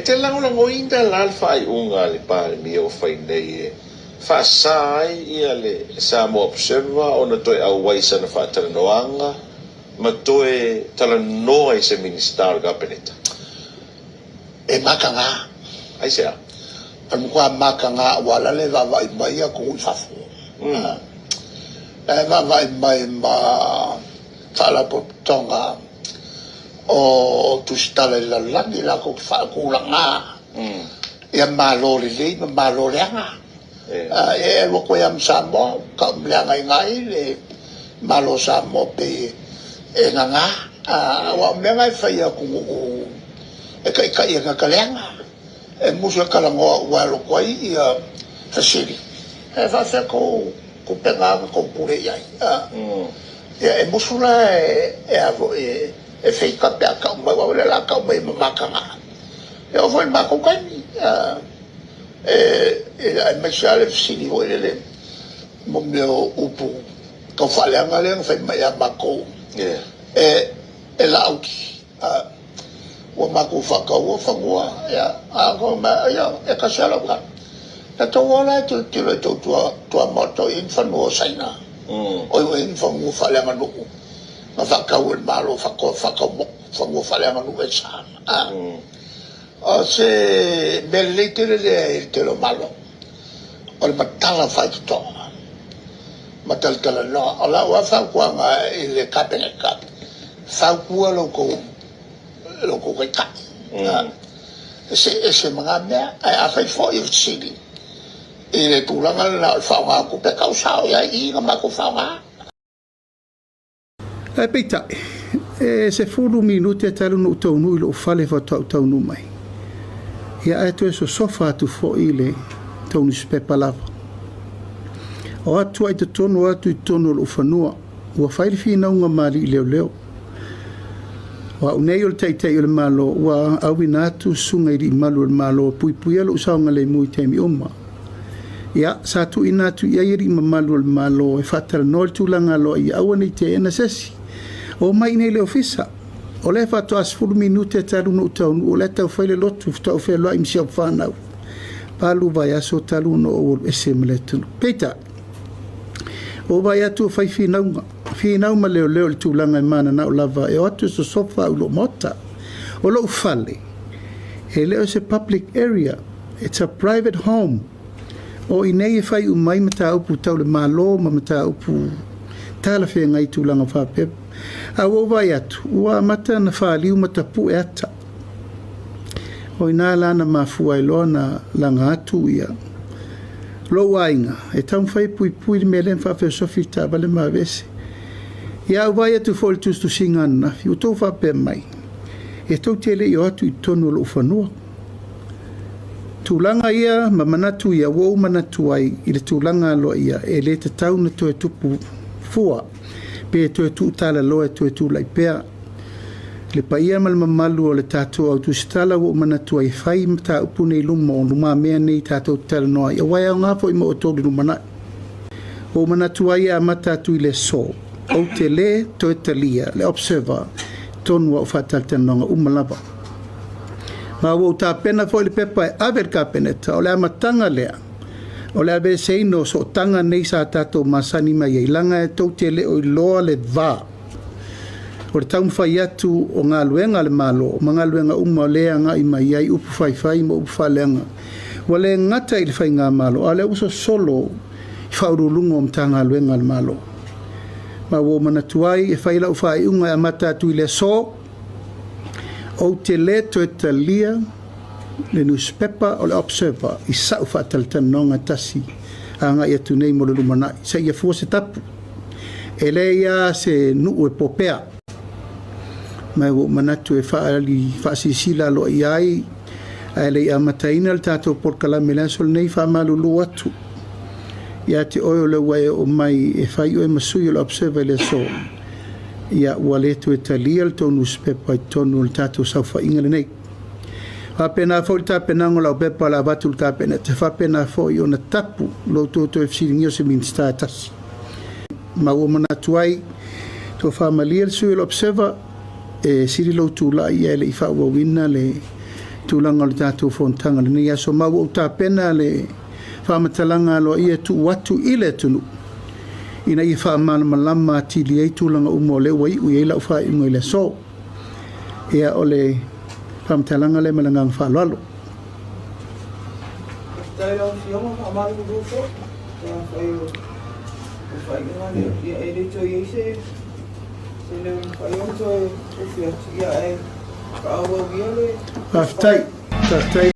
te lagolagoina la le faaiuga a le Palemia ua fai nei e faasa ai ia le Samoa Observer ona toe auai i sana faatalanoaga ma toe talanoa i se Minisita o le Kapeneta? E mataga. Aisea? O le matua mataga aua o la e vaavaai mai atunuu i fafo. La e vaavaai mai ma faalapotopotoga o tusitala i le lalolagi latou te faatulaga ia Malo lelei ma Malo leaga. E alu atu ai lava ma Samoa, tau leaga ina ai le Malo o Samoa pei e nana. Aua o mea na e fai e atunuu e taitai e tagata leaga. E musu e talanoa ua alu atu ai ia fesili, e faafefea tou tupe na na tou pule i ai? Ia e musu la e a foi e feita pe a tau mai, aua o lea o le a tau mai e mamataga. E oo foi i le matou taimi, aemaise lava le fesili foi lele mo mea o upu tau faaleaga lea na fai mai ia matou e Laauli. Ua matou faataua fanua, ia, a fai mai, ia, e tasi lava lau tala. Na tou o la e tilotilo i tou tuamaota o i ai ni fanua o Saina, oi ua i ai ni fanua faaleaganuu na faatau e le Malo faatau motu, fanua faaleaganuu e sa. O se mea lelei tele lea i le tele o Malo, o le matala faitotoa ma talatalanoa. O lau lava fautuaga i le Kapeneta, fautua lo outou taitai, e see ese ma na mea. Ae afai foi o fesili i le tulaga lena o le faaaoga o tupe, tau sao i ai i na matou faaaoga. Ae peitai, e 10 minute talu ona ou taunuu i lou fale faatoa ou taunuu mai. Ia ae toe sosofa atu foi le tou nusipepa lava. O atu ai totonu, o atu i totonu o lou fanua, ua fai le finauga ma alii leoleo. O au nei o le Taitai o le Malo, ua auina atu susuga i alii malu o le Malo e puipuia lou saogalemu i taimi uma. Ia, sa tuuina atu i ai alii mamalu o le Malo e faatalanoa le tulaga aloaia, aua ne i teena se isi. Omai i inei i le ofisa. O lea faatoa 10 minute talu ona ou taunuu, o lea e tau fai le lotu, faatoa ou feiloai ma si au fanau. Valu vaiaso talu ona ou alu ese ma le atunuu. Peitai, ua ou vaai atu ua fai finauga, finau ma leoleo i le tulaga e mananao lava e o atu e sosofa au i lou maota. O lou fale, e le o se public area, it's a private home. O i nei e fai uma ai mataupu tau le Malo ma mataupu talafeagai i tulaga faapea. A ua ou vaai atu, ua amata ona faliu ma tapue ata. O i ina la na mafua ai loa na laga atu ia lou aiga e taumafai e puipui le mea lea na faafeosofi i le taavale ma aveese. Ia a ou vaai atu foi i le tusitusiga ananafi, ua tou faapea mai, e tou te le i o atu i totonu o lou fanua. Tulaga ia ma manatu ia ua ou manatu ai i le tulaga aloaia e le tatau ona toe tupu fua pe toe tuutalaloa e toe tulai pea le paia ma le mamalu o le tatou au tusitala ua ou manatu ai e fai mataupu nei i luma o lumamea nei tatou te talanoa ai aua e aoga foi mo outou i le lumanai. Ua ou manatu ai e amata atu i le aso, ou te le toe talia le Observer i totonu o au faatalatalanoaga uma lava. Ma ua ou tapena foi le pepa e ave i le Kapeneta, o le amataga lea o le aveeseina o sootaga nei sa tatou masani mai ai, leaga e tou te le o iloa le va o le taumafai atu o galuega a le Malo ma galuega uma o lea e agai mai ai upu faifai ma upu faaleaga. Ua le gata i le Faigamalo, a o lea ua sosolo i Faauluuluga o Matagaluega a le Malo. Ma ua ou manatu ai e fai lau faaiuga e amata atu i le aso, Ou te le toe talia le nusipepa o le Observer i sa'u faatalatalanoaga tasi agai atu nei mo le lumanai, seia fua se tapu. E leai lava se nuu e popea, ma ua ou manatu e faaali faasilasila aloaia ai, ae le i amataina le tatou polokalame i le aso lenei, faamalulu atu ia te oe o lea ua e oo mai e fai oe ma sui o le Observer i le aso. Ia, ua le toe talia le tou nusipepa i totonu o le tatou saofaiga lenei. Faapena foi le tapenaga o lau pepa o le a avatu i le Kapeneta, e faapena foi ona tapu lo outou toe fesiligia o se Minisita e tasi. Ma ua manatu ai, tofa malie le sui o le Observer, e sili lou tulai ae le i faaauauina le tulaga o le tatou fonotaga i lenei aso. Ma ua ou tapena le faamatalaga aloaia e tuu atu i le atunuu ina ia faamalamalama atili ai tulaga uma o lea ua iu i ai lau faaiuga i le aso. Ia, o le faamatalaga lea ma le agaga faaaloalo. Faafetai i lau Afioga, faamalulu foi pe afai o le faaiuga lea, ia e le toe i ai se se leo e mafai ona toe ofi atu, ia ae faaauau ia le Faafetai. Faafetai.